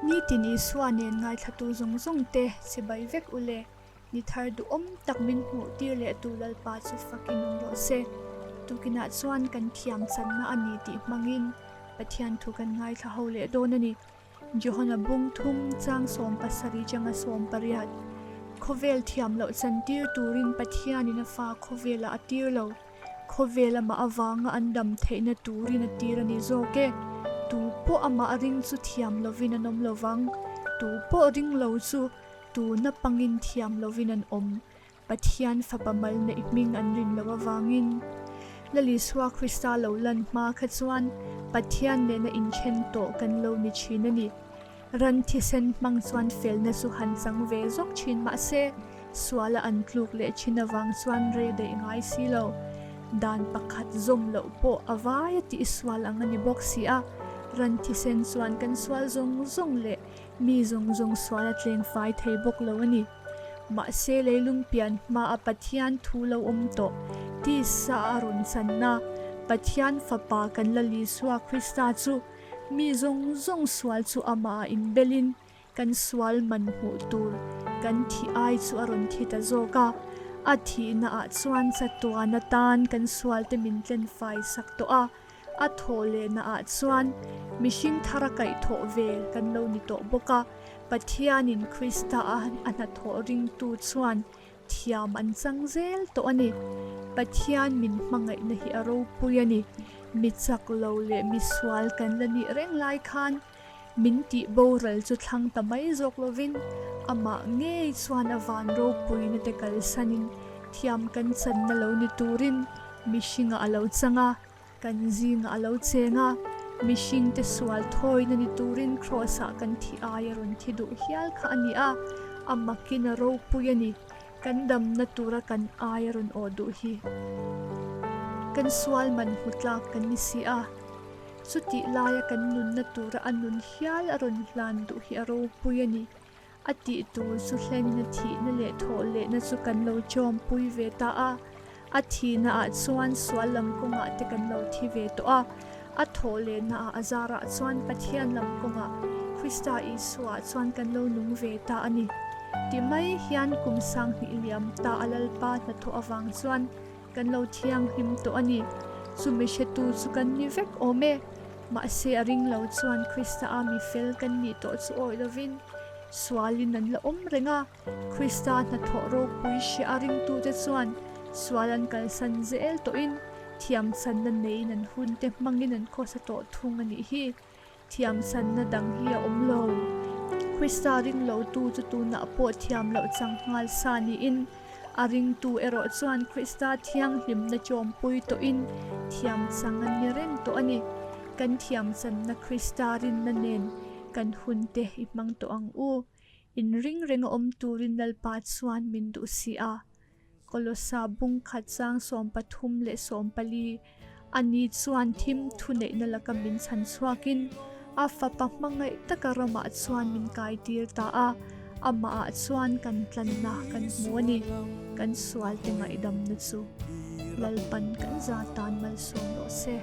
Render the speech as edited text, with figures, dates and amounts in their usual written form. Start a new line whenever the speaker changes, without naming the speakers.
Nitin Isua nen ngaithlatu zawng zawng te chibai vek u le. Ni thar duhawm tak min hmuh tir leh tu Lalpa chu fakin awm rawh se. Tukinah chuan kan thiam channa a ni tih hmangin Pathian thu kan ngaithla ho leh dawn a ni. Johana bung thum chang 70 changa 18. Khawvel thiam loh chan tir turin Pathianin a fa khawvelah a tir lo. Khawvel amah avanga an dam theihna turin a tir a ni zawk e. Tu pawh amah ring chu thiam lovin an awm lovang. Tu pawh ring lo chu tuna pangin thiam lovin an awm. Pathian fapa mal neih hming an rin loh avangin Lal Isua Krista lo lan hma kha chuan Pathian nena inthen tawh kan lo ni thin a ni. Ran thisen hmang chuan felna chu han chang ve zawk thin mah se, suala an tluk leh thin avang chuan rei daih ngai si lo. Dan pakhat zawm loh pawh a vai a tih sual ang a ni bawk si a, ran thisen chuan kan sual zawng zawng leh mi zawng zawng sual a tleng fai thei bawk lo a ni. Mahse leilung pian hmaa Pathian thu lo awm tawh, tisa a rawn channa Pathian Fapa kan Lal Isua Krista chu mi zawng zawng sual chu amah inbelin kan sual man hmuh tur kan thih ai chu a rawn thi ta zawk a. A thihna ah chuan chatuan atan kan sualte min tlen fai sak tawh a, a thawh lehna ah chuan mihring thar a kaihthawh ve kan lo ni tawh bawk a. Pathianin Krista a a hnathawh ringtu chuan thiam an chang zel tawh a ni. Pathian min hmangaihna hi a ropui a ni. Mi chak lo leh mi sual kan la nih reng lai khan min tih boral chu thlang ta mai zawk lovin amah ngei chuan a van ropuina te kalsanin thiam kan channa lo ni turin mihringah a lo chang a. Kan zingah a lo cheng a, mihringte sual thawina ni turin Kraws-ah kan thi ai a rawn thi duh hial kha a ni a, a makin a ropui a ni. Kan damna tura kan ai a rawn awh duh hi kan sual man hmu tlak kan ni si a, chutih laia kan nunna tura a nun hial a rawn hlan duh hi a ropui a ni. A tih tur chu hlenin a thihna leh thawh lehna chu kan lo chawmpui ve ta a. A thihna ah chuan sual lam kawngah te kan lo thi ve tawh a. A thawh lehna ah a zarah chuan Pathian lam kawngah Krista Isua ah chuan kan lo nung ve ta a ni. Ti mai hian kum sanghnih liam ta a Lalpa hnathawh avang chuan kan lo thianghlim tawh a ni. Chumi hretu chu kan ni vek awm e. Mahse a ring lo chuan Krista a mi fel kan nih tawh chu awih lovin sualin an la awm reng a. Krista hnathawh ropui hria a ringtute chuan sual an kalsan zel tawhin thiamchanna neiin an hunte hmangin an khawsa tawh thung a nih hi. Thiamchanna dang hi a awm lo. Krista ring lotu chu tunah pawh thiam loh chang nghal sa niin a ringtu erawh chuan Krista thianghlimna chawmpui tawhin thiamchang an ni reng tawh a ni. Kan thiamchanna Krista rinna nen kan hunte i hmang tawh ang u. Inring reng a awm turin Lalpa chuan min duh si a. Kolosa bung khat chang 34 leh 40, Ani chuan thim thuneihna laka min chhan chhuakin a fapa hmangaih taka ramah chuan min kaitir ta a, amahah chuan kan tlanna kan hmu a ni. Kan sualte ngaihdamna chu Lalpan kan za tan malsawm rawh se.